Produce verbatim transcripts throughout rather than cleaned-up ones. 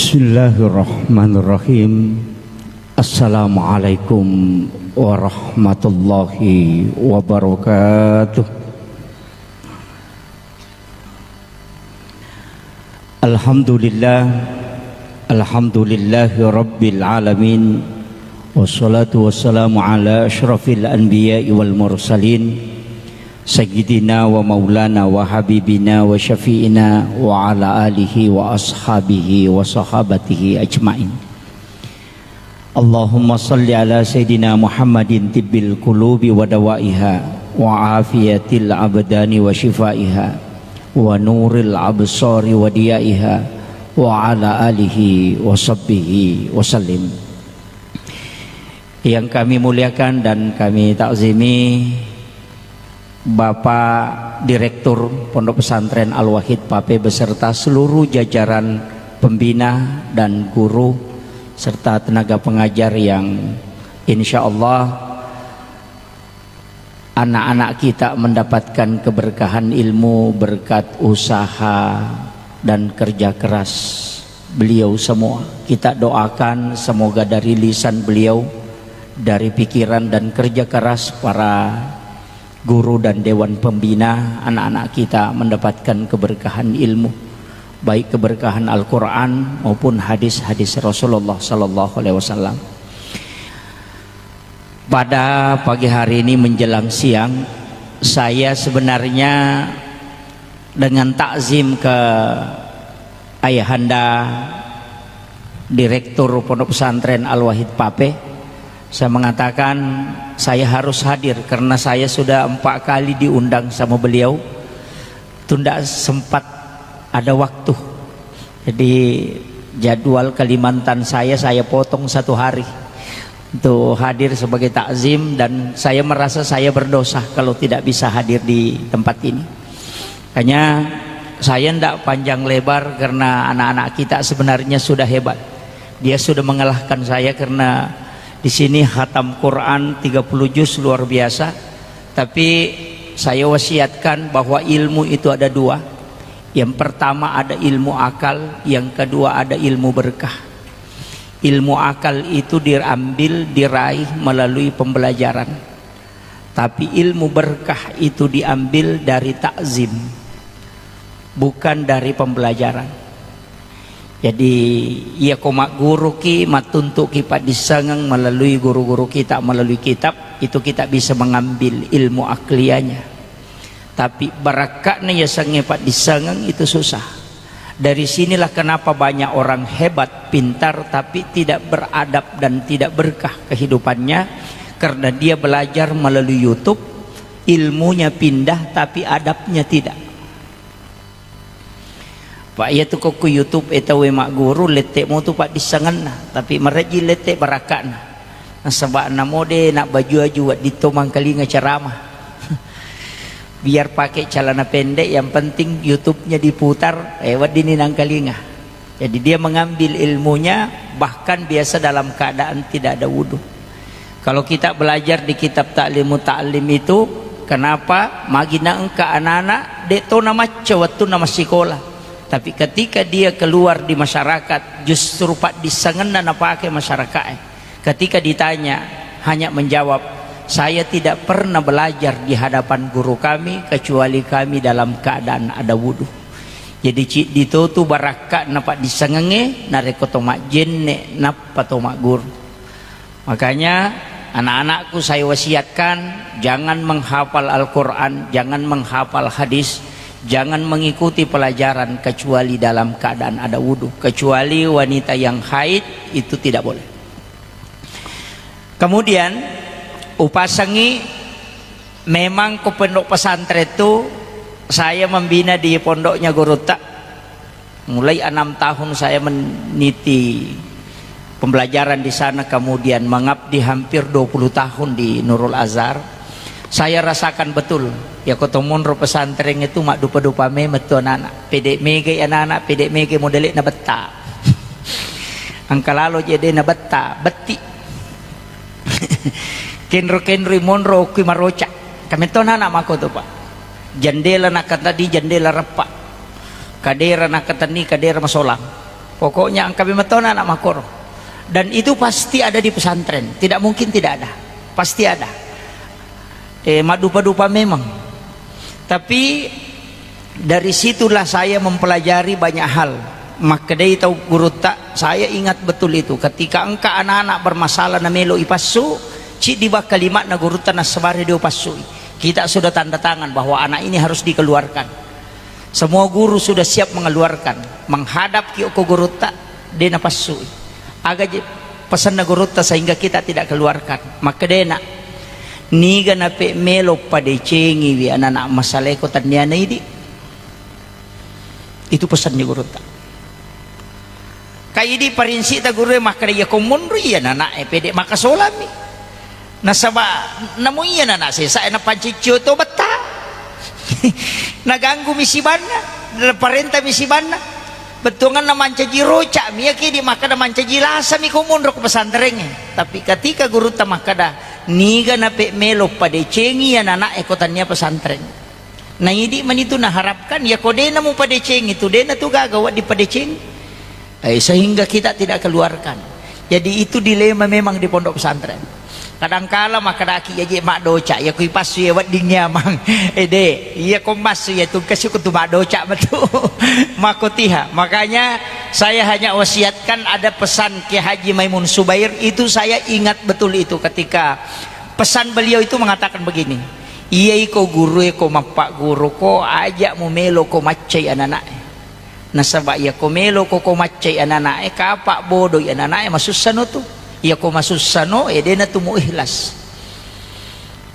Bismillahirrahmanirrahim. Assalamualaikum warahmatullahi wabarakatuh. Alhamdulillah. Alhamdulillahi rabbil alamin. Wassalatu wassalamu ala asyrafil anbiya'i wal mursalin, sayyidina wa maulana wa habibina wa syafi'ina wa ala alihi wa ashabihi wa sahabatihi ajmain. Allahumma salli ala sayyidina Muhammadin tibbil qulubi wa dawaiha, wa afiyatil abdani wa shifaiha, wa nuril absari wa diyaiha, wa ala alihi wa sahbihi wa sallim. Yang kami muliakan dan kami takzimi, Bapak Direktur Pondok Pesantren Al-Wahid Pape beserta seluruh jajaran pembina dan guru serta tenaga pengajar yang insya Allah anak-anak kita mendapatkan keberkahan ilmu berkat usaha dan kerja keras beliau semua. Kita doakan semoga dari lisan beliau, dari pikiran dan kerja keras para guru dan dewan pembina, anak-anak kita mendapatkan keberkahan ilmu, baik keberkahan Al-Quran maupun hadis-hadis Rasulullah Sallallahu Alaihi Wasallam. Pada pagi hari ini menjelang siang, saya sebenarnya dengan takzim ke Ayahanda Direktur Pondok Pesantren Al-Wahid Pape, saya mengatakan saya harus hadir karena saya sudah empat kali diundang sama beliau, tunda sempat ada waktu. Jadi jadwal Kalimantan saya, saya potong satu hari untuk hadir sebagai takzim dan saya merasa saya berdosa kalau tidak bisa hadir di tempat ini. Makanya saya ndak panjang lebar karena anak-anak kita sebenarnya sudah hebat. Dia sudah mengalahkan saya karena di sini khatam Quran tiga puluh juz luar biasa. Tapi saya wasiatkan bahwa ilmu itu ada dua. Yang pertama ada ilmu akal, yang kedua ada ilmu berkah. Ilmu akal itu diambil, diraih melalui pembelajaran. Tapi ilmu berkah itu diambil dari takzim, bukan dari pembelajaran. Jadi, iya ko magguruki, mattuntuki paddissengeng melalui guru-guru kita, melalui kitab, itu kita bisa mengambil ilmu akliyahnya. Tapi barakka'na yasengnge paddissengeng itu susah. Dari sinilah kenapa banyak orang hebat, pintar, tapi tidak beradab dan tidak berkah kehidupannya, karena dia belajar melalui YouTube, ilmunya pindah, tapi adabnya tidak. Pak, iya tu ko ku YouTube e tauwe magguru, lette mo tu paddissengenna, tapi marejji lette barakka'na. Nasaba namo de nabbaju-aju wedding to mangkalinga ceramah. Biar pakai celana pendek, yang penting YouTube-nya diputar, eh, weddinni nangkalinga. Jadi dia mengambil ilmunya bahkan biasa dalam keadaan tidak ada wudhu. Kalau kita belajar di kitab Ta'limu Ta'lim itu, kenapa magi naengka anak-anak de to namacca wettunna massikola. Tapi ketika dia keluar di masyarakat, justru paddissengenna napake masyarakat. Ketika ditanya, hanya menjawab, "Saya tidak pernah belajar di hadapan guru kami kecuali kami dalam keadaan ada wudhu." Jadi ciddi to tu barakka'na paddissengengnge narekko to majjenne nappa to magguru. Makanya anak-anakku saya wasiatkan, jangan menghafal Al-Quran, jangan menghafal hadis, jangan mengikuti pelajaran kecuali dalam keadaan ada wudhu, kecuali wanita yang haid itu tidak boleh. Kemudian upasengi, memang ko pondok pesantren itu saya membina di pondoknya gurutta. Mulai enam tahun saya meniti pembelajaran di sana, kemudian mengabdi hampir dua puluh tahun di Nurul Azhar. Saya rasakan betul, ya, ko to monro pesantren itu maddupa-dupa memang tu anak-anak. Pede mega anak-anak, pede mega modele na betta. Engka lalo je de na betta, betti. Kenro-kenroi monro okki maroca. Kametto anak-anak mako tu, Pak. Jendela nakatani jendela reppa. Kadera nakatenni kadera masolang. Pokoknya engka memang tona anak makoro. Dan itu pasti ada di pesantren. Tidak mungkin tidak ada. Pasti ada. Eh, madupa-dupa memang. Tapi dari situlah saya mempelajari banyak hal. Makkedai tau gurutta, saya ingat betul itu. Ketika engka anak-anak bermasalah na melo ipassu, ciddi bakka limakna gurutta nassabari dio passui. Kita sudah tanda tangan bahwa anak ini harus dikeluarkan. Semua guru sudah siap mengeluarkan. Menghadap ki okko gurutta, de napassui. Aga je pesanna gurutta sehingga kita tidak keluarkan. Makkedena, niga nape melo padecengiwi anak-anak masaleko tanniana idi. Itu pesannya gurutta. Ka idi parinsita gurue makkeda, iya ko monro iya nanae pede makasolami. Nasaba namo iya nana sesa na panciccio to betta. Naganggu mi sibanna, parenta mi sibanna. Bettuanganna mancaji roca mi, iya kidi makkeda mancaji lasa mi ko monro ko pesantrengnge. Tapi ketika gurutta makkeda, niga nape melo padecengi iya nanae ko tannia pesantren. Na idi manitu naharapkan, ya ko dena mupadecengi tu, dena tu gaga wedding padeceng. Eh, sehingga kita tidak keluarkan. Jadi itu dilema memang di pondok pesantren. Kadangkala makkedaki, ya je maddoca, ya kui passu ya wedding nyamang. Eh de, iya ko massu ya tungkasi ko tu maddoca metu. Makotiha. Makanya saya hanya wasiatkan ada pesan Kiai Haji Maimun Subair, itu saya ingat betul itu ketika pesan beliau itu mengatakan begini, iya iko guru e ko mappagguru ko, aja mu melo ko maccai anana'e. Nasaba iya ko melo ko, ko maccai anana'e, kapa bodoi anana'e, masussano tu. Iya ko masussano, e dena tu mu ikhlas.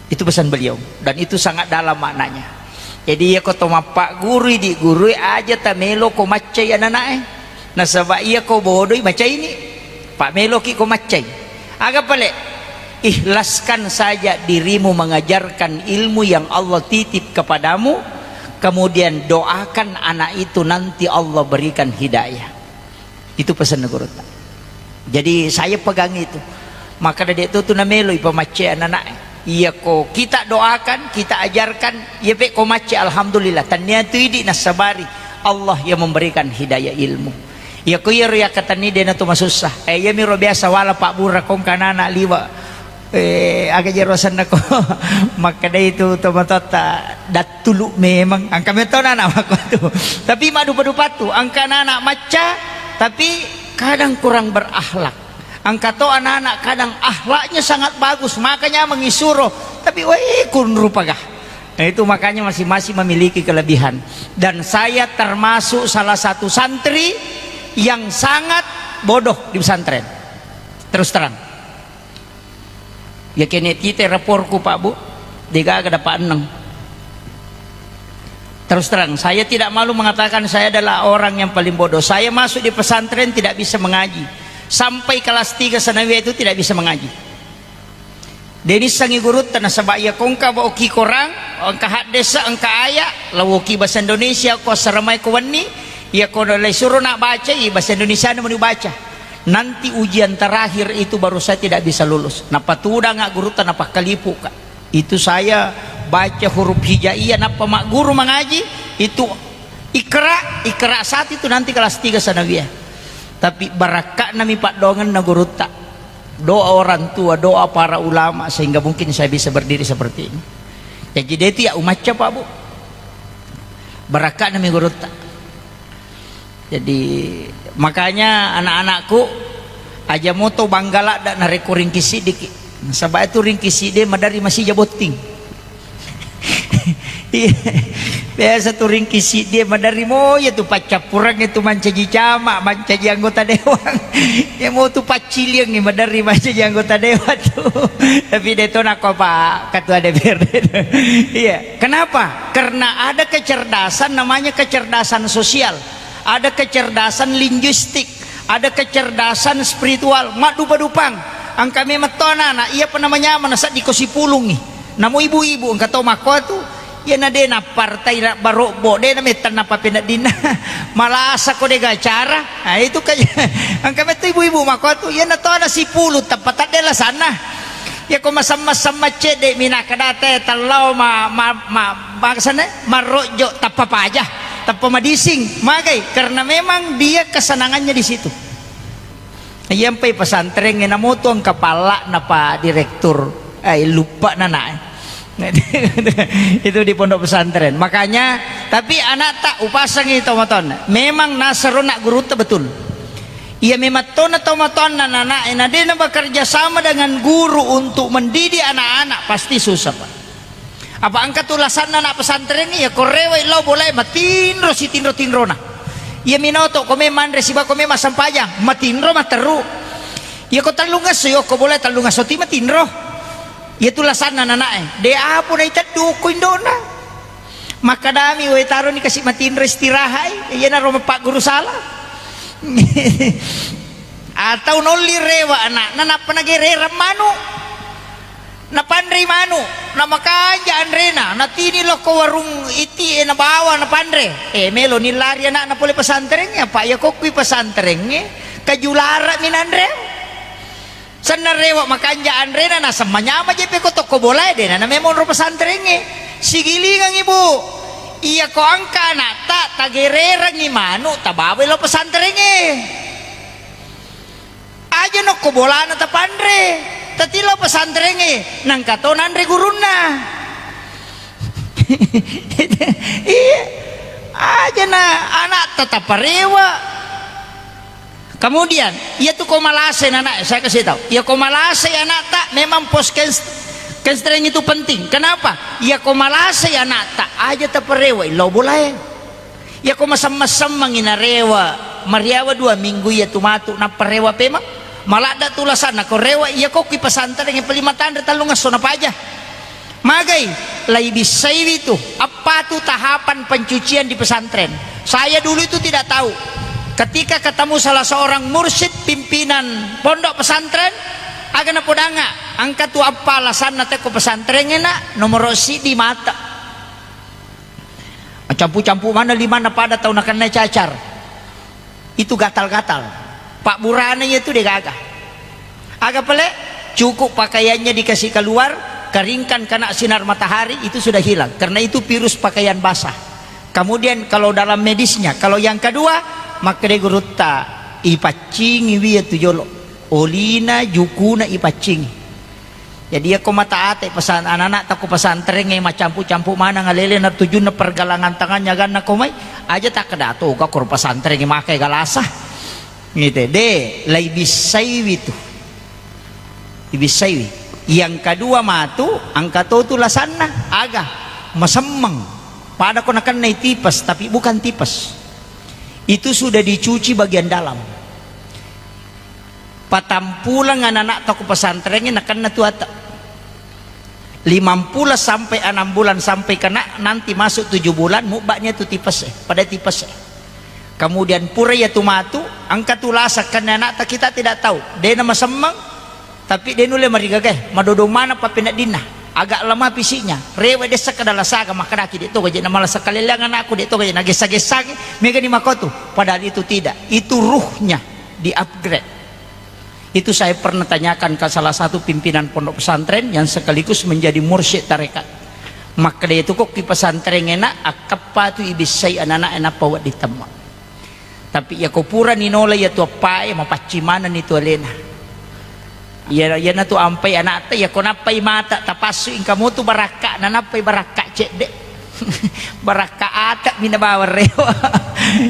Itu pesan beliau. Dan itu sangat dalam maknanya. Jadi iya ko to mappagguru, idi guru e, aja ta melo ko maccai anana'e. Nasaba iya ko bodoi, macaini. Pak meloki ko maccai. Aga pale? Ikhlaskan saja dirimu mengajarkan ilmu yang Allah titip kepadamu, kemudian doakan anak itu nanti Allah berikan hidayah. Itu pesan gurutta. Jadi saya pegang itu. Maka dede tu tu namelo ipamaccai anana'e. Iya ko kita doakan, kita ajarkan, iya pe ko macce, alhamdulillah. Tannia tu idi nassabari Allah yang memberikan hidayah ilmu. Iya ko iyaro yakkatenni dena tu masussa. Eh, iya miro biasa wala pabbura kongka anana liwa. Eh, aga jero asenna ko? Makkedai tu tomatoatta, dattulu memang. Engka metto anak makko tu. Tapi maddupa-dupa tu, engka anak macca, tapi kadang kurang berakhlak. Engka to anak-anak kadang akhlaknya sangat bagus, makanya mengisuro. Tapi weh, kunrupa gah. Nah, itu makanya masing-masing memiliki kelebihan. Dan saya termasuk salah satu santri yang sangat bodoh di pesantren. Terus terang. Ya kene tite raporku, Pak Bu, degaga dapat eneng. Terus terang, saya tidak malu mengatakan saya adalah orang yang paling bodoh. Saya masuk di pesantren tidak bisa mengaji. Sampai kelas tiga sanawiyah itu tidak bisa mengaji. Denissangi gurutta nasaba iya kongka baoki korang, engka haddesa, engka aya, lawoki bahasa Indonesia ko assaramai ko wenni, iya ko lai suro na bacai bahasa Indonesia na meni baca. Nanti ujian terakhir itu baru saya tidak bisa lulus. Napatudanga gurutta, napakkalipuka. Itu saya baca huruf hijaiyah, nappa magguru mangaji, itu ikra, ikra saat itu nanti kelas tiga sanawiyah. Tapi barakka'na mi paddoangenna gurutta. Doa orang tua, doa para ulama sehingga mungkin saya bisa berdiri seperti ini. Jadi dia itu ya umacca, Pak Bu. Barakka'na mi gurutta. Jadi makanya anak-anakku, aja moto bangga ladda narekko ringki siddiki. Nasaba itu ringki siddi maderri masija botting. Iya. Biasa tu ringki siddi maderri mo iya tu paccappureng itu mancaji camat, mancaji anggota dewan. Ya mo tu pacciliang maderri mancaji anggota dewan tu. Tapi de to nako Pak Ketua D P R D. Iya. Kenapa? Karena ada kecerdasan namanya kecerdasan sosial. Ada kecerdasan linguistik, ada kecerdasan spiritual, maddupa-dupang. Engka memang to anak-anak, iya pa namanya mana saddi ko sipulungi. Namo ibu-ibu engka to makko tu, iya na de nappartai na barobbo, de na mettan nappa peneddinna. Malasa ko de gacara. Nah, itu kayak engka metto ibu-ibu makko tu, iya na to anak sipulung tappa tadde lasanna. Iya ko masam-masam maccedde mi nakkeda te tellao ma, ma, ma, bangsana marrojjo tappa paja. Tappa madising, magai, karena memang dia kesenangannya di situ. Iyampai pesantrengnge, namoto engka palla'na Pak Direktur, eh, lupa nana, eh. Itu di pondok pesantren. Makanya, tapi anakta upasangi tomatoanna. Memang nasero nak gurutta betul. Iya, memang tona tomatoanna nana, eh, na dena bekerja sama dengan guru untuk mendidik anak-anak, pasti susah, Pak. Apa engka tu lasanna anak pesantrengnge, iya ko rewai lao bolae matinro sitinro-tinrona. Iya minoto ko me manre siba ko me massempajang, matinro matteru. Iya ko tellungesso, iya ko bolae tellungesso ti matinro. Iya tu lasanna nanae, de apo naiteddu ko indona. Makkadami, "Wae taroni kasi matinro istirahai." Iyanaro mappagguru sala. Atau nolli rewa anakna, nappa nagererang manu. Napanrei manu, namakanja anrena, natini lokko warung iti e nabawa napanre. Eh, melo ni lari anakna pole pesantrengnge, apa iya kokkui pesantrengnge, kajulara mi nanre. Senna rewa makanja anrena, naseng manyama je peko tokko bolae, dena name monro pesantrengnge. Sigilingang ibu, iya ko angka anakta, tagererangi manu, tabawai lo pesantrengnge. Aja nokko bolana tapanre, tatillo pesantrengnge, nangka to nanre gurunna. Iya, aja na anakta taparewa. Kemudian, iya tu ko malasai anak, saya kasih tahu. Iya ko malasai anakta memang pos kens-, kenstreng itu penting. Kenapa? Iya ko malasai anakta, aja taparewa, illo bolae. Iya ko masemmeng-semmengi narewa, mariawa dua minggu iya tu matu, nappa rewa pemeng. Maladda tu lasanna ko rewa, iya ko ki pesantrengnge pali matanre tellungesso napaja. Magai, laibissaiwi tu, appa tu tahapan pencucian di pesantren. Saya dulu itu tidak tahu. Ketika ketemu salah seorang mursyid pimpinan pondok pesantren, aga napodanga, engka tu appa lasanna tekko pesantrengnge nak, nomoro siddi mata. Macampu-campu mana limanna pada tau nakennai cacar. Itu gatal-gatal. Pak burana itu degaga. Aga pale? Cukup pakaiannya dikasih keluar, keringkan kena sinar matahari, itu sudah hilang. Karena itu virus pakaian basah. Kemudian kalau dalam medisnya, kalau yang kedua, makkeda gurutta, ipaccingi wi iya tu jolo. Olina, jukuna ipaccingi. Jadi, iya ko mata ate pesan anak-anak tako pesantrengnge macampu-campu maneng alele na tujunna pergelangan tangannya ganna ko mai, aja takkeda toga ko pesantrengnge makai galasa. Ngite, de, laibissaiwi tu. Ibissaiwi. Yang kedua matu, engka to tu lasanna, aga, masemmeng. Pada ko nakennai tipes, tapi bukan tipes. Itu sudah dicuci bagian dalam. Patampuleng anak-anak toko pesantrengnge nakenna tu ata. Lima bulan sampai enam bulan sampai kena nanti masuk tujuh bulan, mubba'nya tu tipes e, pada tipes e. Kemudian pura iya tu matu, engka tu lasa kenna anakta kita tidak tahu. Dena masemmeng, tapi de nulle marigaga e, madodong mana pappeneddinna. Agak lemah fisiknya, rewe dessa kada lasaga makkedaki de toga je na malasa kaleleang anakku, de toga je na gessa-gessangi, megani makotu. Padahal itu tidak, itu ruhnya di-upgrade. Itu saya pernah tanyakan ke salah satu pimpinan pondok pesantren yang sekaligus menjadi mursyid tarekat. Makkeda itu kok ki pesantren enak, akkappa tu ibissai anak-anak enak pawa ditemma. Tapi iya ko pura ninola iya tu appae, mapaccing manenni tu alena. Iya, iya na tu ampai anakta, iya ko nappai mata tapassu ingka mutu barakka, na nappai barakka cedde. Barakka ata mi nabawa rewa.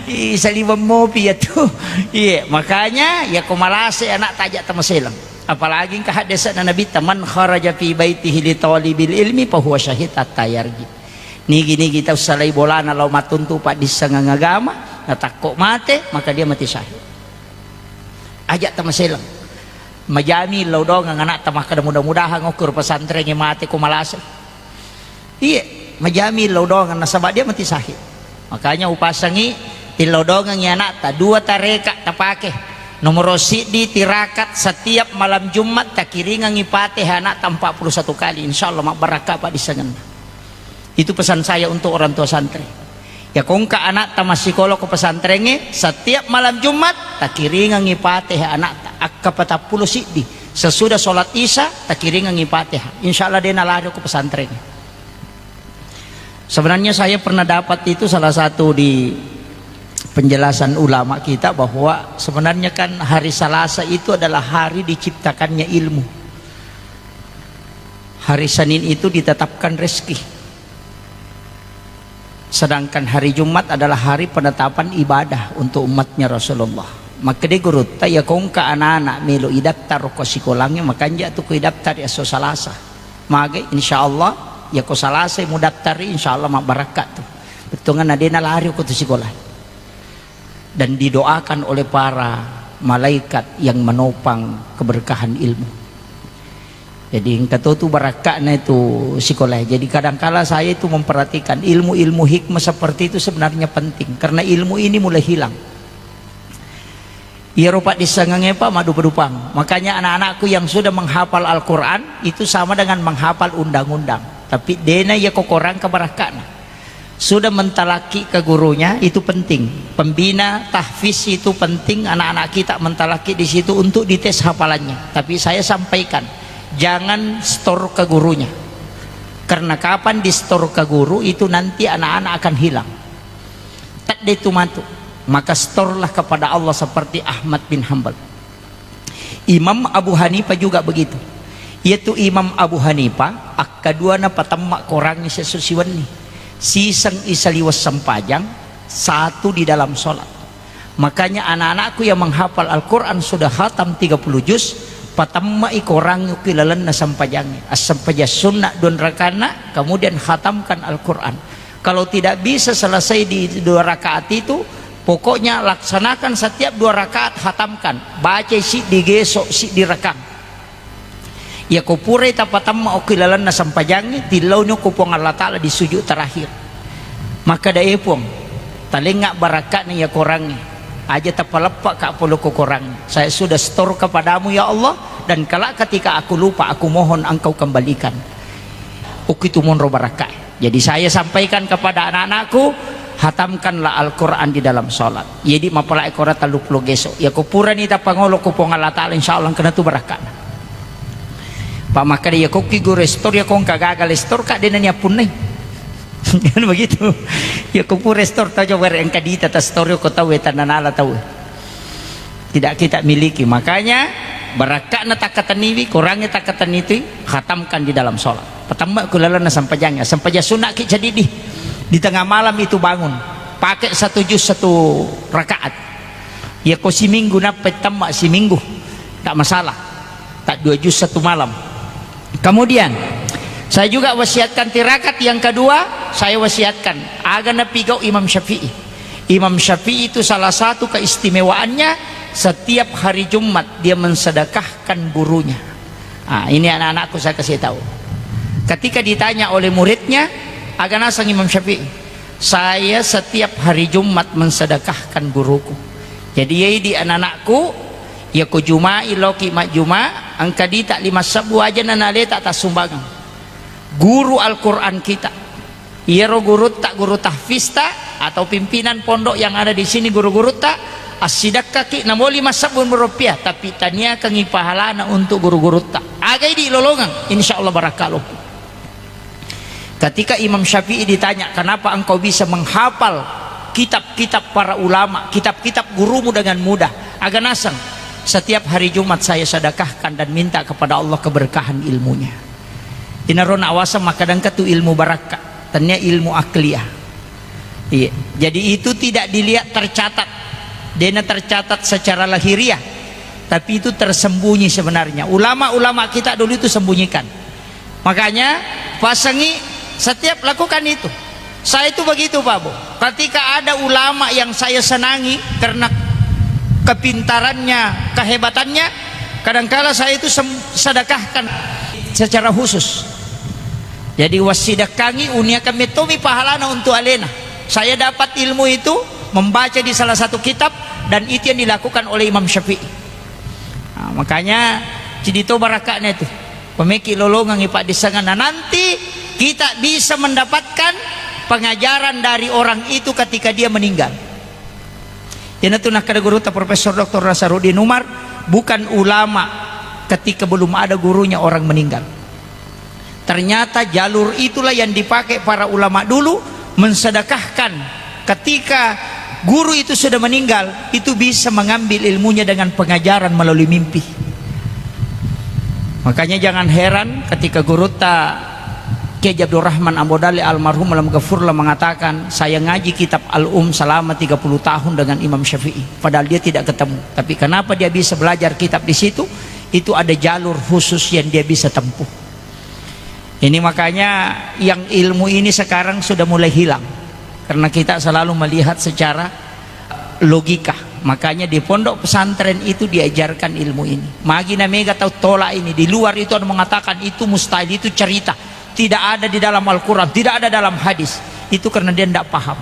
Ih, saliweng mopi iya tu. Iya, makanya iya ko malase anak tajak tamaselang. Apalagi engka haddesana Nabitta, "Man kharaja fi baitihi li talibil ilmi fa huwa syahid hatta yarji." Nigi-nigi tau salai bolana lao matuntu paddissengeng agama, natakko mate, maka dia mati syahid. Ajak tamaselang. Majami lao dongeng anakta makkeda, "Mudah-mudahan okko ro pesantrengnge mate ko malase." Iye, majami lao doang nasaba dia mati syahid. Makanya upasangi tillau doangengi anakta, dua tareka tapake. Nomoro siddi tirakat setiap malam Jumat takiringengi Fatihah anakta empat puluh satu kali, insya Allah mabbarakka paddissengenna. Itu pesan saya untuk orang tua santri. Ya kongka anakta massikola ko pesantrengnge, setiap malam Jumat takiringengi Fatihah anakta akka patappulo siddi. Sesudah sholat Isya takiringengi Fatihah. Insya Allah de nalari ko pesantrengnge. Sebenarnya saya pernah dapat itu salah satu di penjelasan ulama kita, bahwa sebenarnya kan hari Selasa itu adalah hari diciptakannya ilmu. Hari Senin itu ditetapkan rezeki. Sedangkan hari Jumat adalah hari penetapan ibadah untuk umatnya Rasulullah. Makkeda gurutta, "Iya ko engka anak-anak melo idaftar ko sikolangnge, makanja tu ko idaftar esso Selasa." Mage, insyaallah, iya ko Selasa mudaftari, insyaallah mabbarakka tu. Bettuanna de nalari ko tu sikola. Dan didoakan oleh para malaikat yang menopang keberkahan ilmu. Jadi engka to tu barakka'na itu sikola. Jadi kadangkala saya itu memperhatikan ilmu-ilmu hikmah seperti itu sebenarnya penting, karena ilmu ini mulai hilang. Iyaro paddissengengnge, Pak, maddupa-dupang. Makanya anak-anakku yang sudah menghafal Al-Quran itu sama dengan menghafal undang-undang. Tapi dena iya kokorang kebarakka'na. Sudah mentalaki ke gurunya, itu penting. Pembina tahfiz itu penting, anak-anak kita mentalaki di situ untuk dites hafalannya. Tapi saya sampaikan, jangan store ke gurunya. Karena kapan di store ke guru, itu nanti anak-anak akan hilang. Tadde tu matu. Maka store-lah kepada Allah seperti Ahmad bin Hambal. Imam Abu Hanifah juga begitu. Yaitu Imam Abu Hanifah, akkaduana patemma korangngi siesso siwenni. Siseng isaliweng sempajang, satu di dalam sholat. Makanya anak-anakku yang menghafal Al-Quran sudah khatam tiga puluh juz, patemmai korangngi ki lalenna sempajangnge. Assempajang sunna dua rakaatna, kemudian khatamkan Al-Quran. Kalau tidak bisa selesai di dua rakaat itu, pokoknya laksanakan setiap dua rakaat, hatamkan. Baca siddi geso, siddi rakang. Iya ko purai tapatemma okki lalenna sempajangnge, tillauni ko Puang Allah Ta'ala di sujud terakhir. Makkeda, "E Puang, talengnga barakka'na iya korangnge. Aja tapaleppa ka pole ko korangnge. Saya sudah store kepadamu, ya Allah, dan kelak ketika aku lupa, aku mohon Engkau kembalikan." Okki tu monro barakka'e. Jadi saya sampaikan kepada anak-anakku, hatamkanlah Al-Quran di dalam sholat. Jadi mapalai kora tellu pulo geso. Iya ko purani tapangolo ko Puang Allah Ta'ala, insya Allah engkana tu barakka'na. Pak, makkeda iya ko ki guru store, iya ko engka gagal store, ka dena ni appunnai. Kan begitu. Iya ko pura store tau coba engka dita ta store ko tau, tananala tau. Tidak kita miliki. Makanya, barakka'na takkatenniwi, korangnge takkatenniti, khatamkan di dalam sholat. Patemma ku lalenna sempajangnya. Sempajang sunna ki jadi di, di tengah malam itu bangun. Pakai satu juz satu rakaat. Ya ko siminggu nappa temma siminggu. Tak masalah. Tak dua juz satu malam. Kemudian, saya juga wasiatkan tirakat yang kedua, saya wasiatkan, aga napigau Imam Syafi'i. Imam Syafi'i itu salah satu keistimewaannya, setiap hari Jumat dia mensedekahkan gurunya. Ah, ini anak-anakku saya kasih tahu. Ketika ditanya oleh muridnya, aga naseng Imam Syafi'i, "Saya setiap hari Jumat mensedekahkan guruku." Jadi, iya idi anak-anakku, iya ko Juma'i loki majjuma, engka dita lima sebbu aja nanaleta tassumbangang. Guru Al-Quran kita. Iyaro gurutta, guru tahfizta, atau pimpinan pondok yang ada di sini, guru-gurutta, assidekkaki namo lima sebbu rupiah, tapi taniakangi pahalana untuk guru-gurutta. Aga idi lolongeng, insya Allah barakka loppu. Ketika Imam Syafi'i ditanya, "Kenapa engkau bisa menghafal kitab-kitab para ulama, kitab-kitab gurumu dengan mudah?" Aga naseng, "Setiap hari Jumat saya sedekahkan dan minta kepada Allah keberkahan ilmunya." Inaro nawaseng makkadangka tu ilmu barakka, tania ilmu akliyah. Iya. Jadi itu tidak dilihat tercatat. Dena tercatat secara lahiriah, tapi itu tersembunyi sebenarnya. Ulama-ulama kita dulu itu sembunyikan. Makanya, pasangi setiap lakukan itu. Saya itu begitu, Pak Bu. Ketika ada ulama yang saya senangi karena kepintarannya, kehebatannya, kadangkala saya itu sem-, sedekahkan secara khusus. Jadi, wassidekangi, uniakan mettomi pahalana untuk alena. Saya dapat ilmu itu membaca di salah satu kitab, dan itu yang dilakukan oleh Imam Syafi'i. Nah, makanya, cidi to barakka'na itu. Pemeki lolongengi paddissengenna. Nanti kita bisa mendapatkan pengajaran dari orang itu ketika dia meninggal. Iyanatu nakkeda gurutta Profesor Doktor Nasaruddin Umar, bukan ulama ketika belum ada gurunya orang meninggal. Ternyata jalur itulah yang dipakai para ulama dulu mensedekahkan. Ketika guru itu sudah meninggal, itu bisa mengambil ilmunya dengan pengajaran melalui mimpi. Makanya jangan heran ketika gurutta Kiai Abdurrahman Ambo Dalle almarhum alam gafurlah mengatakan, "Saya ngaji kitab Al-Um selama tiga puluh tahun dengan Imam Syafi'i." Padahal dia tidak ketemu. Tapi kenapa dia bisa belajar kitab di situ? Itu ada jalur khusus yang dia bisa tempuh. Ini makanya yang ilmu ini sekarang sudah mulai hilang. Karena kita selalu melihat secara logika. Makanya di pondok pesantren itu diajarkan ilmu ini. Magi na mega tau tolak ini. Di luar itu ada mengatakan itu mustahil, itu cerita. Tidak ada di dalam Al-Quran, tidak ada dalam hadis. Itu karena dia tidak paham.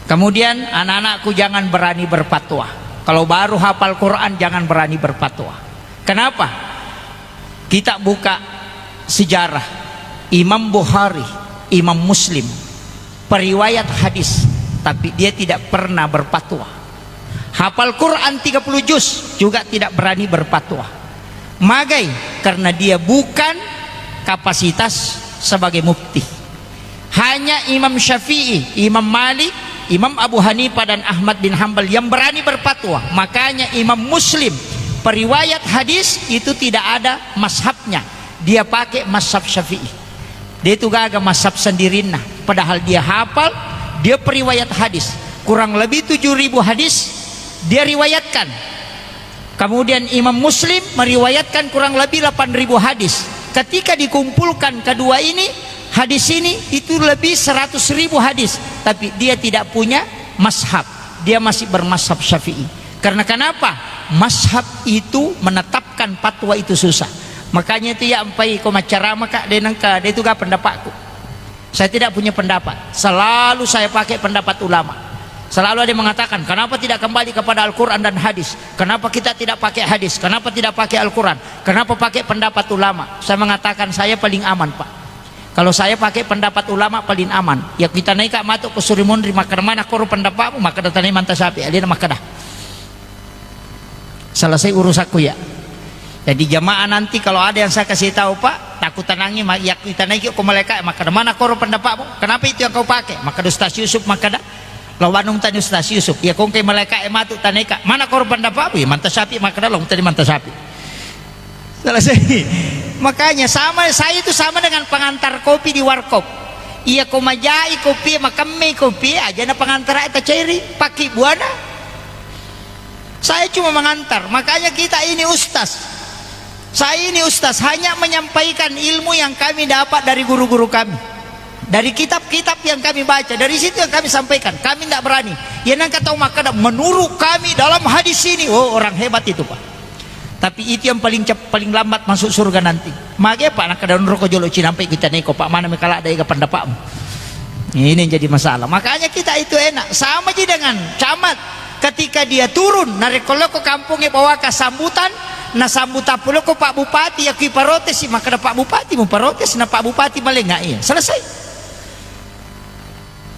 Kemudian anak-anakku jangan berani berfatwa. Kalau baru hafal Quran jangan berani berfatwa. Kenapa? Kita buka sejarah Imam Bukhari, Imam Muslim, periwayat hadis, tapi dia tidak pernah berfatwa. Hafal Quran tiga puluh juz juga tidak berani berfatwa. Magai, karena dia bukan kapasitas sebagai mufti. Hanya Imam Syafi'i, Imam Malik, Imam Abu Hanifah dan Ahmad bin Hambal yang berani berfatwa. Makanya Imam Muslim, periwayat hadis itu tidak ada mazhabnya. Dia pakai mazhab Syafi'i. Dia itu gaga mazhab sendirinna. Padahal dia hafal, dia periwayat hadis. Kurang lebih tujuh ribu hadis dia riwayatkan. Kemudian Imam Muslim meriwayatkan kurang lebih delapan ribu hadis. Ketika dikumpulkan kedua ini, hadis ini itu lebih seratus ribu hadis. Tapi dia tidak punya mazhab. Dia masih bermazhab Syafi'i. Karena kenapa? Mazhab itu menetapkan fatwa itu susah. Makanya itu ya, empai ko macarama, Kak, de nengka, de itu ga pendapatku. Saya tidak punya pendapat. Selalu saya pakai pendapat ulama. Selalu ada yang mengatakan, "Kenapa tidak kembali kepada Al-Quran dan hadis? Kenapa kita tidak pakai hadis? Kenapa tidak pakai Al-Quran? Kenapa pakai pendapat ulama?" Saya mengatakan, "Saya paling aman, Pak. Kalau saya pakai pendapat ulama, paling aman. Ya, kita naik, Kak, matu ke Surimunri, makkeda, 'Mana koro pendapatmu?' Makkeda, 'Tanai Manta Syafi'i.'" Alena makkeda. Selesai urusanku ya. Jadi jamaah, nanti kalau ada yang saya kasih tahu, Pak, takut tenangi, ma-, ya, kita naik ko malaikat, makkeda, "Mana koro pendapatmu? Kenapa itu yang kau pakai?" Makkeda Ustaz Yusuf, makkeda, "Lo banung tani Ustaz Yusuf. Ya, kongke malaikat matu taneka. Mana koro pendapatmu?" "Ya, Manta Syafi'i," makkeda, "Lo tadi Manta Syafi'i." Selesai. Makanya sama, saya itu sama dengan pengantar kopi di warkop. Iya, ko majai kopi, makemme kopi, aja na pengantar ta cairi, pakai buana. Saya cuma mengantar, makanya kita ini ustaz. Saya ini ustaz, hanya menyampaikan ilmu yang kami dapat dari guru-guru kami. Dari kitab-kitab yang kami baca, dari situ yang kami sampaikan. Kami tidak berani. Ya, nang kata makkeda, "Menurut kami dalam hadis ini," oh, orang hebat itu, Pak. Tapi itu yang paling cep-, paling lambat masuk surga nanti. Mage, Pak, nakkeda, "Onroko jolo cinampai kita neko, Pak, mana mekala ada ega pendapatmu." Ini yang jadi masalah. Makanya kita itu enak. Sama ji dengan camat. Ketika dia turun, narekko lokko kampongnge bawaka sambutan, nasambutang pulokko Pak Bupati, yakki parotesi, makkeda Pak Bupati, muparotesi na Pak Bupati malenga iya. Selesai.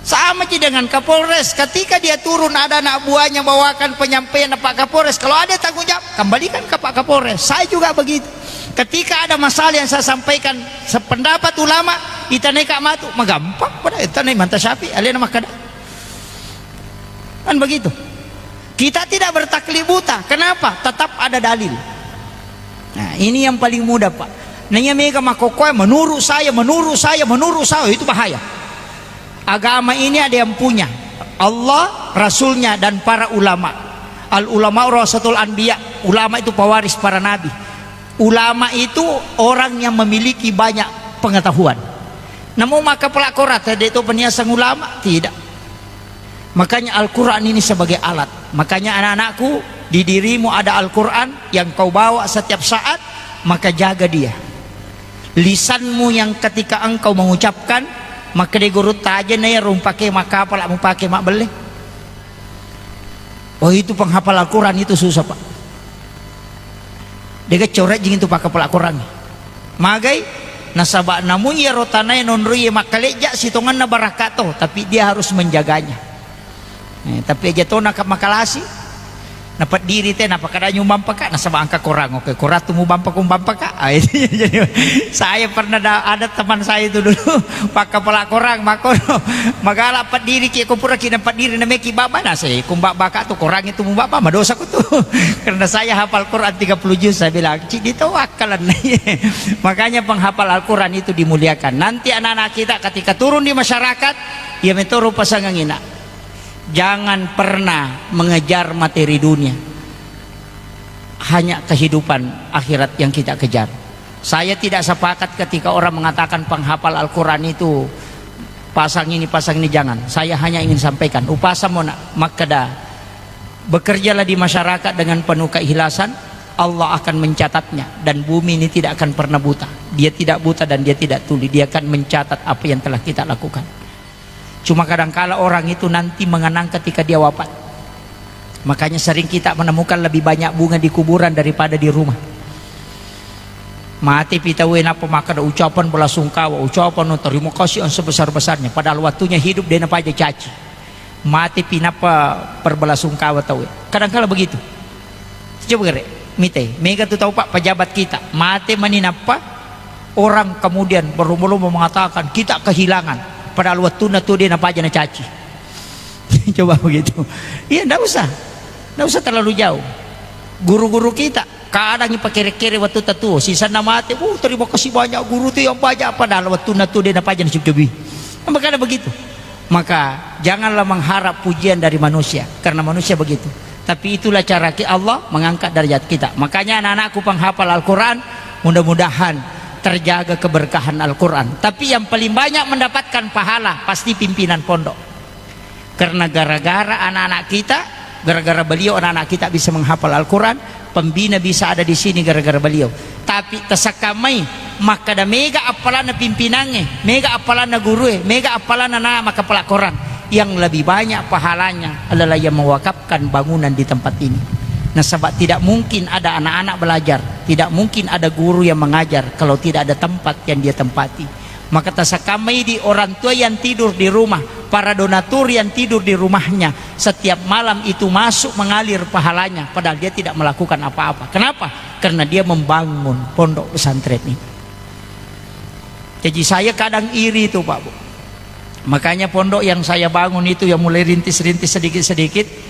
Sama ji dengan Kapolres, ketika dia turun ada anak buahnya bawakan penyampaian Pak Kapolres, kalau ada tanggung jawab, kembalikan ke Pak Kapolres. Saya juga begitu. Ketika ada masalah yang saya sampaikan sependapat ulama, itanai Kak Matu, magampang pada itanai Manta Syafi'i, alena makkeda. Kan begitu. Kita tidak bertaklid buta. Kenapa? Tetap ada dalil. Nah, ini yang paling mudah, Pak. Nanya mega makkokkoe, "Menurut saya, menurut saya, menurut saya," itu bahaya. Agama ini ada yang punya. Allah, Rasulnya, dan para ulama. Al ulama warasatul anbiya. Ulama itu pewaris para nabi. Ulama itu orang yang memiliki banyak pengetahuan. Namu makkapala Korang, tadi itu peniasang ulama? Tidak. Makanya Al-Quran ini sebagai alat. Makanya anak-anakku, di dirimu ada Al-Quran yang kau bawa setiap saat, maka jaga dia. Lisanmu yang ketika engkau mengucapkan, makkeda gurutta, "Aja na iya rumpake makkapala mupake mabbelle." Oh, itu penghafal Al-Quran itu susah, Pak. Dega corejjing itu pakkapala Al-Quran. Magai, nasaba namu iyaro tanae nonroi makkalejja sitongenna barakka to, tapi dia harus menjaganya. Eh, tapi aja to naka makalasi. Napeddiri te, napakkada nyumbang paka, nasaba engka korang, oke, korang tu mubang paka, umbang paka. Ah, itu jadi saya pernah da-, ada teman saya itu dulu, pakkapala korang, makkono, magala peddiri ki, ko pura ki napeddiri, nameki baba, nase, kumbaba ka tu korang itu mubaba, madosa ku tu. Karena saya hafal Quran tiga puluh juz, saya bilang, "Cik, ditawakkalan." Makanya penghafal Al-Quran itu dimuliakan. Nanti anak-anak kita ketika turun di masyarakat, ya metoro pasangan ina. Jangan pernah mengejar materi dunia. Hanya kehidupan akhirat yang kita kejar. Saya tidak sepakat ketika orang mengatakan penghafal Al-Quran itu pasang ini, pasang ini, jangan. Saya hanya ingin sampaikan, upasa mona makkeda, bekerjalah di masyarakat dengan penuh keikhlasan, Allah akan mencatatnya, dan bumi ini tidak akan pernah buta. Dia tidak buta dan dia tidak tuli. Dia akan mencatat apa yang telah kita lakukan. Cuma kadangkala orang itu nanti mengenang ketika dia wafat. Makanya sering kita menemukan lebih banyak bunga di kuburan daripada di rumah. Mate pi tauwe, nappa makkeda ucapan belasungkawa, ucapan terima kasih yang sebesar-besarnya. Padahal waktunya hidup de napaja caci. Mate pi nappa perbelasungkawa tauwe. Kadangkala begitu. Coba gere, mite, mega tu tau, Pak, pejabat kita. Mate mani nappa orang kemudian berlomba-lomba mengatakan, "Kita kehilangan." Padahal wattunna tu de napaja nacaci. Coba begitu. Iya, ndak usah. Ndak usah terlalu jauh. Guru-guru kita, kadang ipakere-kere wattu tatuo, sisanna mate, "Uh, terima kasih banyak guru tu yang banyak." Padahal wattunna tu de napaja nacabi-cabi. Makanya begitu. Maka janganlah mengharap pujian dari manusia, karena manusia begitu. Tapi itulah cara ki-, Allah mengangkat derajat kita. Makanya anak-anakku penghafal Al-Quran, mudah-mudahan terjaga keberkahan Al-Quran. Tapi yang paling banyak mendapatkan pahala pasti pimpinan pondok. Karena gara-gara anak-anak kita, gara-gara beliau anak-anak kita bisa menghafal Al-Quran, pembina bisa ada di sini gara-gara beliau. Tapi tasakkamai, makkada mega appalanna pimpinangnge, mega appalanna gurue, mega appalanna na makkapala korang. Yang lebih banyak pahalanya adalah yang mewakafkan bangunan di tempat ini. Nasaba tidak mungkin ada anak-anak belajar, tidak mungkin ada guru yang mengajar kalau tidak ada tempat yang dia tempati. Maka tasakkamai di orang tua yang tidur di rumah, para donatur yang tidur di rumahnya, setiap malam itu masuk mengalir pahalanya, padahal dia tidak melakukan apa-apa. Kenapa? Karena dia membangun pondok pesantren ini. Jadi saya kadang iri tuh, Pak, Bu. Makanya pondok yang saya bangun itu, yang mulai rintis-rintis, sedikit-sedikit,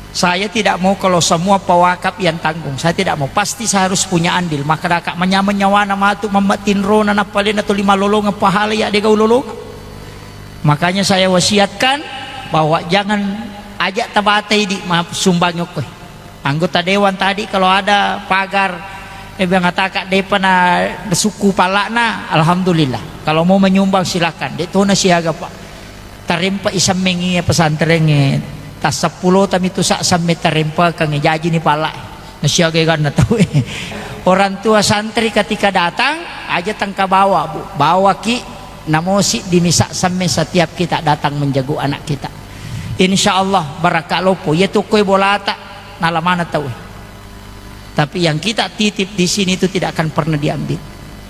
saya tidak mau kalau semua pewakaf yang tanggung. Saya tidak mau. Pasti saya harus punya andil. Maka dakak menyameng nyawana matu mamma tinrona nappalena tuli malolongeng pahala ya dega ulolongeng. Makanya saya wasiatkan bahwa jangan, aja tabatai di ma-, sumbangi okkoe. Anggota dewan tadi kalau ada pagar, eh, biang ataka depa na sukku palakna, alhamdulillah. Kalau mau menyumbang silakan. Dek tona siaga, Pak. Tarempa isammengi pesantrengnge. Tasseppulo tami tu sa samme tarempakang, jaji ni pala. Nasiaga ganna tau. Orang tua santri ketika datang, aja tengka bawa, Bu. Bawa ki, namosi di misa samme setiap kita datang menjagu anak kita. Insya Allah barakka loppo. Iya tu koi bolata, nala mana tau. Tapi yang kita titip di sini itu tidak akan pernah diambil.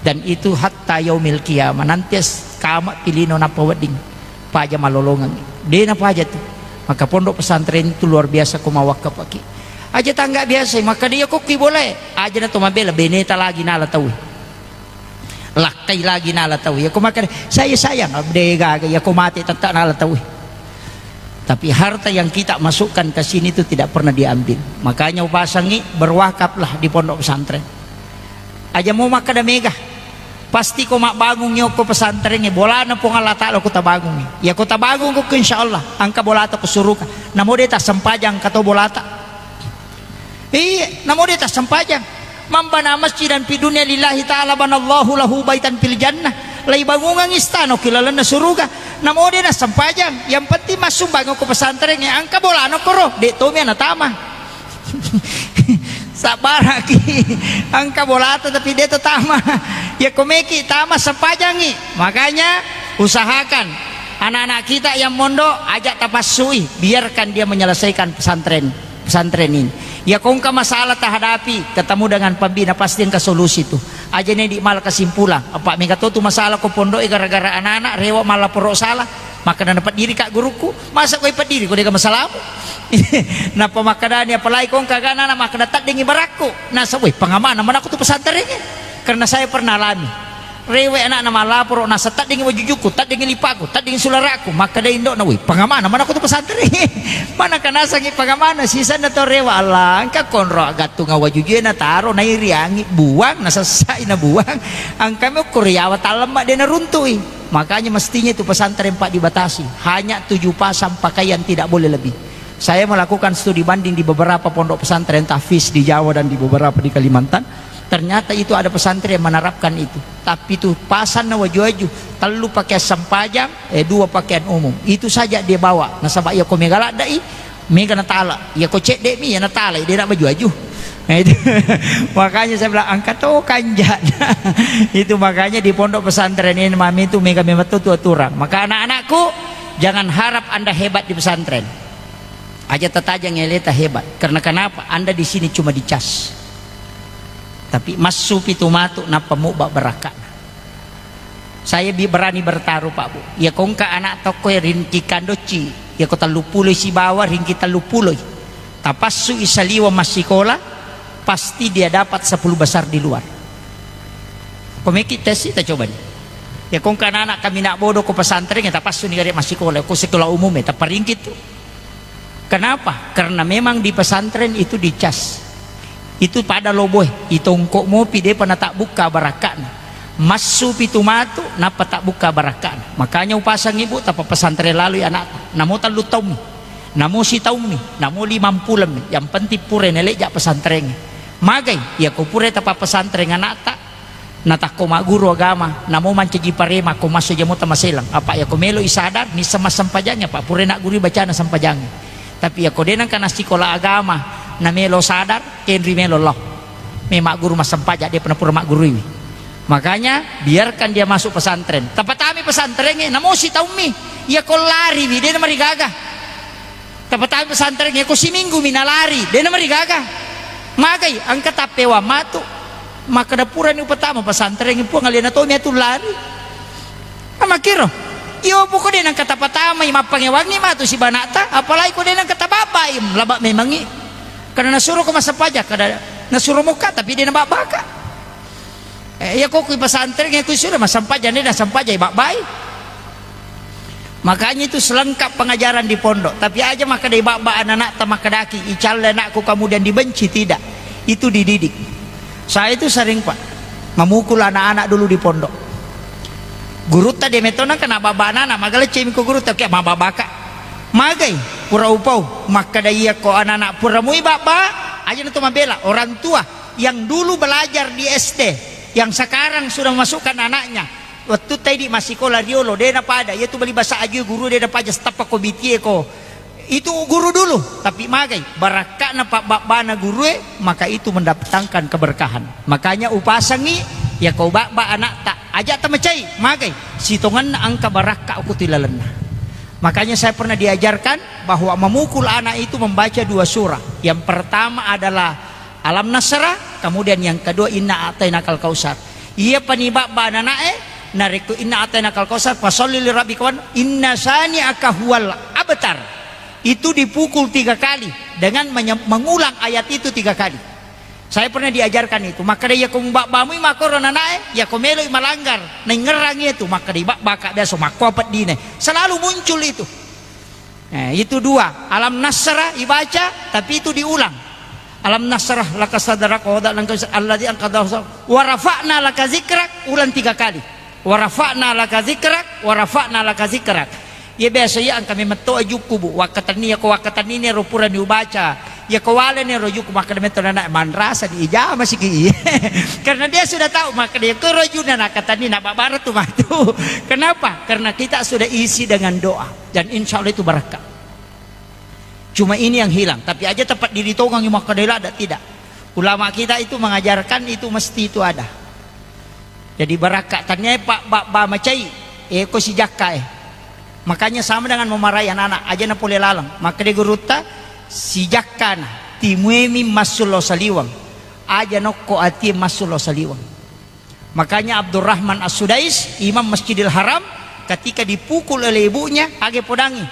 Dan itu hatta yaumil qiyamah. Nanti as-, kama pilino napa wedding. Paja malolongeng. De napaja tu. Maka pondok pesantren itu luar biasa ko mawakkafaki. Aja tangga biasa, maka dia kokki boleh. Aja na to mabela, beneta lagi nala tau. Lakkai lagi nala tau. Ya ko maka saya sayang, de gaga, ya ko mate tetap nala tau. Tapi harta yang kita masukkan ke sini itu tidak pernah diambil. Makanya upasangi, berwakaflah di pondok pesantren. Aja mau makkada mega. Pasti ko mabbangungngi okko pesantrengnge, bolana Puang Allah Ta'ala ko tabangungngi. Ya ko tabangung ko, insya Allah, angka bolata ko suruga. Namo de tassempajang ka to bolata. Iya, namo de tassempajang. Man bana masjidan fi dunya lillahi ta'ala banallahu lahu baitan fil jannah. Laibangungang istana ki lalenna suruga. Namo de nassempajang. Yang penting massumbang ko pesantren, ya, angka bolana koro. Dek tomi ana tama. Sabbaraki. Angka bolata tapi de to tama. Ya ko meki tama sempajangi. Makanya usahakan anak-anak kita yang mondok, ajak tapassui, biarkan dia menyelesaikan pesantren. Pesantren ini. Ya, ko engka masalah tahadapi, ketemu dengan pembina, pasti engka solusi tu. Aja ne di mala kesimpulan. Apa mega to tu masalah ko pondok e gara-gara anak-anak rewa mala poro salah. Maka na peddiri ka guruku, masa koi peddiri ko dega masalamu? Nappa makkedani, apalagi ko engka anak makkeda, "Teddingi barakku." Nasa, "Woi, pangamana manakku tu pesantrengnge?" Karena saya pernah alami. Rewe anakna malaporo, nasa, "Teddingi wajujukku, teddingi lipakku, teddingi sularakku." Makkeda indokna, "Woi, pangamana manakku tu pesantrengnge?" Mana kanasangi pangamana, sisenna to rewe, Allah, engka konro gattunga wajujue nataro, nairiangi, buang, nasassai, nabuang. Engka mokko riawa tallemma de naruntui. Makanya mestinya itu pesantren, Pak, dibatasi. Hanya tujuh pasang pakaian, tidak boleh lebih. Saya melakukan studi banding di beberapa pondok pesantren tahfiz di Jawa dan di beberapa di Kalimantan. Ternyata itu ada pesantren yang menerapkan itu. Tapi itu pasanna waju-waju, tellu pakaian sempajang, eh, dua pakaian umum. Itu saja dia bawa. Nasaba iya ko mega laddai, mega natala. Iya ko cedde mi, iya natala, dia nak baju-waju. Eh, itu. Makanya saya bilang, "Angka to kanja." Itu makanya di pondok pesantren ini, mami, itu mega memang tu aturan. Maka anak-anakku, jangan harap Anda hebat di pesantren. Aja tatajang eleta hebat. Karena kenapa? Anda di sini cuma dicas. Tapi massu pitu matu, nappa mubba barakka'na. Saya bi-, berani bertaruh, Pak, Bu. Iya ko engka anak tokko ringki kandocci, iya ko tellu pulo sibawa ringki tellu pulo. Tapassu i saliwa massikola, pasti dia dapat sepuluh besar di luar. Ko meki tes, kita coba nih. Iya ko engka anak-anak kami nak bodoh ko pesantren, ya tapassu ni gare massikola, ko sekolah umum ya, taparingki tu. Kenapa? Karena memang di pesantren itu dicas. Itu pada loboe, itongko mopi, depa natabbukka barakka'na. Massu pitu matu, nappa tabbukka barakka'na. Makanya upasang ibu, tapa pesantren lalu anakta. Namo tellu taummi, namo sitaummi, namo limampulemmi. Yang penting pura naleja pesantrengnge. Magai, iya ko pura tapa pesantren anakta, natakko magguru agama, namo mancaji parema, ko masso jamo tamaselang. Apa iya ko melo i sadar, nisseng massempajangnge, apa pura naggurui bacana sempajangnge. Tapi iya ko de nengka nassikola agama, namelo sadar, kenri melo lao. Me magguru massempajang, depa napura magguruiwi. Makanya, biarkan dia masuk pesantren. Tapatami pesantrengnge, namo sitaummi, iya ko lariwi, de namarigaga. Tapatami pesantrengnge, ko siminggu mi nalari, de namarigaga. Magai, engka tappewa matu. Makkeda purani upatama pesantrengnge, Puang, alena tomi atu lari. Amakkiro. Iyo, poko de nengka tapatamai, mappangewangi matu sibanakta, apalagi ko de nengka tababbai, laba memangi. Karena nasuro ko massempajang, kada nasuro mokka, tapi de nababbaka. Eh, iya ko kui pesantrengnge, kui sudah massempajang, de nassempajang, ibabbai. Makanya itu selengkap pengajaran di pondok. Tapi aja makkeda ibabba anak-anakta, makkedaki, "Icalle anakku, kemudian dibenci," tidak. Itu dididik. Saya itu sering, Pak, memukul anak-anak dulu di pondok. Gurutta de metona kena babba anak-anak, magaleccemi ko gurutta, oke, mababbaka. Magai, pura upau, makkeda iya ko anak-anak pura mui babba, aja na to mabela. Orang tua yang dulu belajar di S D, yang sekarang sudah masukkan anaknya, wettu taidi massikola riolo, de napada, iya tu bali basa aju guru de napaja, stappa ko bitie ko. Itu guru dulu, tapi magai, barakka'na pabbabbana gurue, maka itu mendatangkan keberkahan. Makanya upasangi, iya ko babba anakta, aja tamacai, magai, sitongenna engka barakka ko tu ilalenna. Makanya saya pernah diajarkan bahwa memukul anak itu membaca dua surah. Yang pertama adalah Alam Nasrah, kemudian yang kedua Inna A'tainakal Kautsar. Iya pani babba anana'e, narekko Inna A'tainakal Kautsar, fasalli li rabbika wan, inna syani'aka huwal abtar. Itu dipukul tiga kali dengan menye-, mengulang ayat itu tiga kali. Saya pernah diajarkan itu. Makkeda, iya ko mubabbamu i makkoro nanae, iya ko meloi malanggar, naingngerang itu, makkeda, ibabbaka biasa makkoa peddine. Selalu muncul itu. Eh, itu dua. Alam Nasrah ibaca, tapi itu diulang. Alam Nasrah laka sadrak wa wada'na anka wizrak alladzi anqadha dhahrak wa rafa'na laka zikrak, ulang tiga kali. Wa rafa'na laka zikrak, wa rafa'na laka zikrak. Iya biasa iya engka memetto ajukku, Bu. Wakkatenni, iya ko wakkatenni ni ro purani ubaca. Iya ko waleni ro jukku, makkeda metto nana, manrasa di ijama siki. Karena dia sudah tahu, makkeda iya ko ro juna nakkatenni, na babara tu matu. Kenapa? Karena kita sudah isi dengan doa. Dan insya Allah itu barakka. Cuma ini yang hilang. Tapi aja tempat diri tongang makkeda ladda, tidak. Ulama kita itu mengajarkan itu mesti itu ada. Jadi barakka, tania, Pak, ba-, ba macai, eh, ko sijakka, eh. Makanya sama dengan memarahi anak-anak, aja na pole laleng. Makkeda gurutta, sijakkana, timuemi massu lao saliweng. Aja nokko atie massu lao saliweng. Makanya Abdurrahman As-Sudais, Imam Masjidil Haram, ketika dipukul oleh ibunya, age podangi.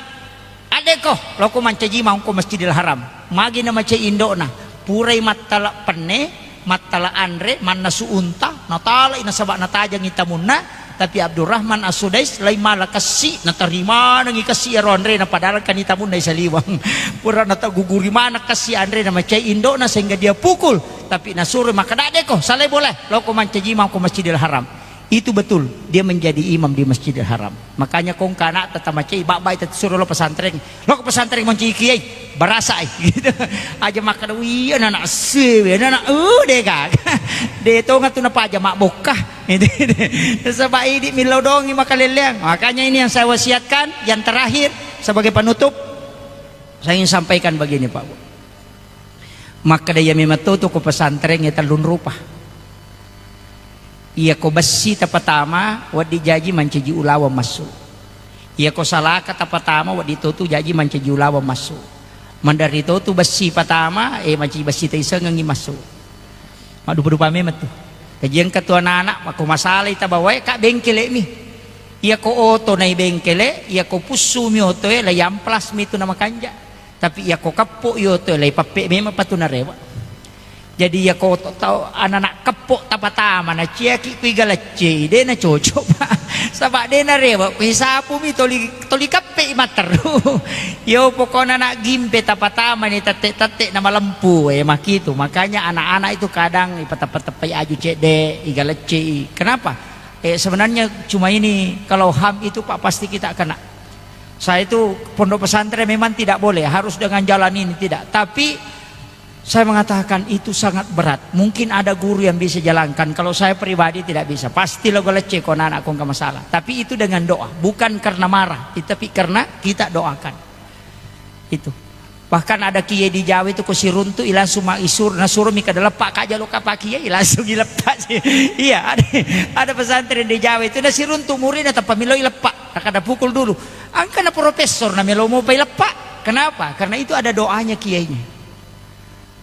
Deko, loko mancaji mangko Masjidil Haram. Magi na macai indo'na. Purai mattala penne, mattala anre, mannasu unta, natalai nasaba natajangi tamunna, tapi Abdurrahman As-Sudais lai mala kessi, natarimanengi kessi ero anrena, padahal kan tamunna isaliwang. Pura nataguguri maneng kessi anrena macai indo'na sehingga dia pukul, tapi nasuro makkeda, "Deko, salai boleh, loko mancaji mangko Masjidil Haram." Itu betul, dia menjadi imam di Masjidil Haram. Makanya kongka ana'ta tamacai, babbai ta suruh lo pesantren. Lo ke pesantren mancaji kiai, barasai. Gitu. Aja makkeda, "Wih, anak-anak sewe, anak-anak, uh, dega." De tonga tu napaja mabbokka. Sebab idi millau dongi makaleleang. Makanya ini yang saya wasiatkan, yang terakhir sebagai penutup, saya ingin sampaikan begini, Pak Bu. Makkeda iya memang to tu ko pesantren ya tellung rupa. Iyako bessi tapatama, wedding jaji mancaji ulaweng massu. Iyako salaka tapatama, wedding totu jaji mancaji ulaweng massu. Manderri totu bessi patama, eh, mancaji bessi taisengengi massu. Maddupa-dupa memang tu. Kajiang ketua anak-anak, mako masalai tabawae, Kak, bengkele mi. Iyako oto nai bengkele, iyako pussu mi otoe, lai amplas mi tu namakanja. Tapi iyako keppo i otoe, lai pappe memang patu narewa. Jadi iyako to-, tau anak-anak keppo tapatama, naciaki kui galeccei, de nacocok, Pak. Saba de narewa, kui sapu mi toli, toli kappe i matteru. Yo pokokna anak gimpe tapatama ni tette-tette na malempu, eh, makitu. Makanya anak-anak itu kadang ipateppa-teppai aju cedde, igaleccei. Kenapa? Eh, sebenarnya cuma ini, kalau ham itu, Pak, pasti kita kena. Saya itu pondok pesantren memang tidak boleh, harus dengan jalan ini, tidak. Tapi saya mengatakan itu sangat berat. Mungkin ada guru yang bisa jalankan. Kalau saya pribadi tidak bisa. Pasti lo galecce ko anak-anak kongka masalah. Tapi itu dengan doa, bukan karena marah, tapi karena kita doakan. Itu. Bahkan ada kiai di Jawa itu ko siruntu i langsung ma-, isur-, nasuro mi kada leppa, "Kak, jalo kapa kiai," langsung ileppa. Iya, ada, ada pesantren di Jawa itu nasiruntu muridnya tanpa melo ileppa. Kada pukul dulu. Angka na profesor na melo mopa ileppa. Kenapa? Karena itu ada doanya kiainya.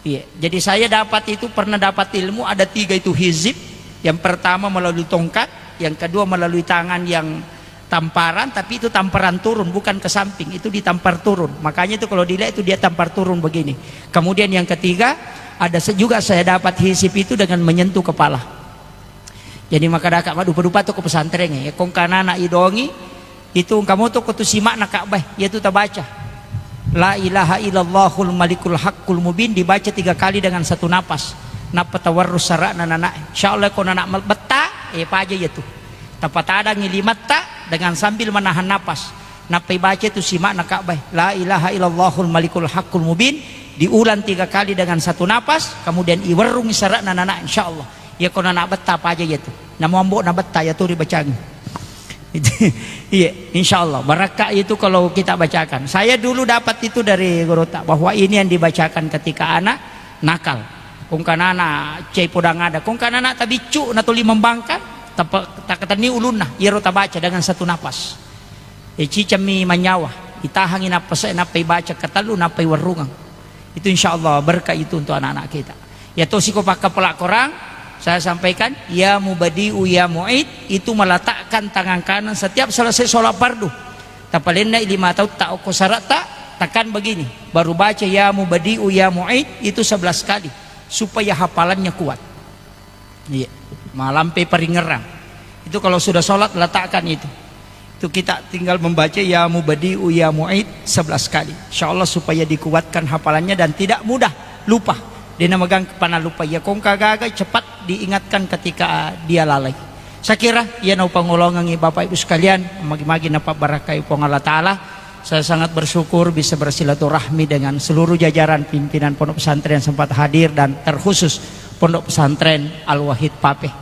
Iya, jadi saya dapat itu, pernah dapat ilmu ada tiga itu hizib. Yang pertama melalui tongkat, yang kedua melalui tangan yang tamparan, tapi itu tamparan turun, bukan ke samping, itu ditampar turun. Makanya itu kalau dilihat itu dia tampar turun begini. Kemudian yang ketiga, ada se-, juga saya dapat hizib itu dengan menyentuh kepala. Jadi makkadaka maddupa-dupa tu ko pesantren e. Kongka anak-anak idongi, itu engka moto ko tu simakna Ka'bah, yaitu tabaca, "La ilaha illallahul malikul haqqul mubin," dibaca tiga kali dengan satu napas. Nappa tawarru sara'na anak-anak. Insya Allah ko anak-anak betta, eh, paja iya tu. Tapatadangi limatta dengan sambil menahan napas. Nappa ibaca tu simakna Ka'bah, "La ilaha illallahul malikul haqqul mubin," diulang tiga kali dengan satu napas, kemudian iwerrungi sara'na anak-anak, insya Allah. Iya ko anak-anak betta paja iya tu. Namo ambo na betta iya tu ribacangi. Iya, insya Allah. Barakka itu kalau kita bacakan. Saya dulu dapat itu dari gurutta, bahwa ini yang dibacakan ketika anak nakal. Kongka anak cai podang ada. Kongka anak tabiccu, natoli membangkang, tapa-, takatenni ulunna. Iyaro tabaca dengan satu napas. E, cicammi manyawa. Itahangi napas e, nappa ibaca katellu, nappa iwerrungeng. Itu insya Allah berkah itu untuk anak-anak kita. Ya tosi ko pakkapala Quran, saya sampaikan, "Ya Mubadi'u Ya Mu'id," itu meletakkan tangan kanan setiap selesai sholat fardu. Tapalenna lima tautta okko sara'ta, tekan begini. Baru baca, "Ya Mubadi'u Ya Mu'id," itu sebelas kali. Supaya hafalannya kuat. Iya. Malampe paringerang. Itu kalau sudah sholat, letakkan itu. Itu kita tinggal membaca "Ya Mubadi'u Ya Mu'id" sebelas kali. Insya Allah supaya dikuatkan hafalannya dan tidak mudah lupa. Dena magang kepana lupa. Ya kongka gaga cepat diingatkan ketika dia lalai. Saya kira iya naupangolongangi Bapak Ibu sekalian, magi-magi napabarakai Puang Allah Ta'ala. Saya sangat bersyukur bisa bersilaturahmi dengan seluruh jajaran pimpinan Pondok Pesantren yang sempat hadir dan terkhusus Pondok Pesantren Al-Wahid Papeh.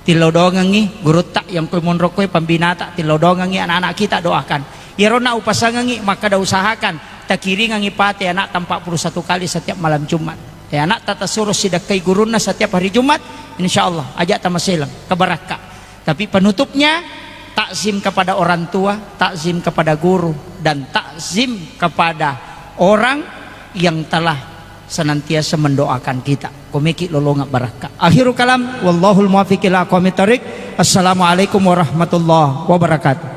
Tillau doangengngi gurutta yang koi monro koi pembinata, tillau doangengngi anak-anak kita doakan. Iyaronna upasangengngi makkada usahakan takiringengngi pate anak empat puluh satu kali setiap malam Jumat. Ya, anak tata suruh sidakkai gurunna setiap hari Jumat, insya Allah aja tamaselang kebarakka. Tapi penutupnya, takzim kepada orang tua, takzim kepada guru, dan takzim kepada orang yang telah senantiasa mendoakan kita. Komeki lolonga barakka. Akhirul kalam, wallahul muwaffiq ila aqwamit thariq. Assalamualaikum warahmatullahi wabarakatuh.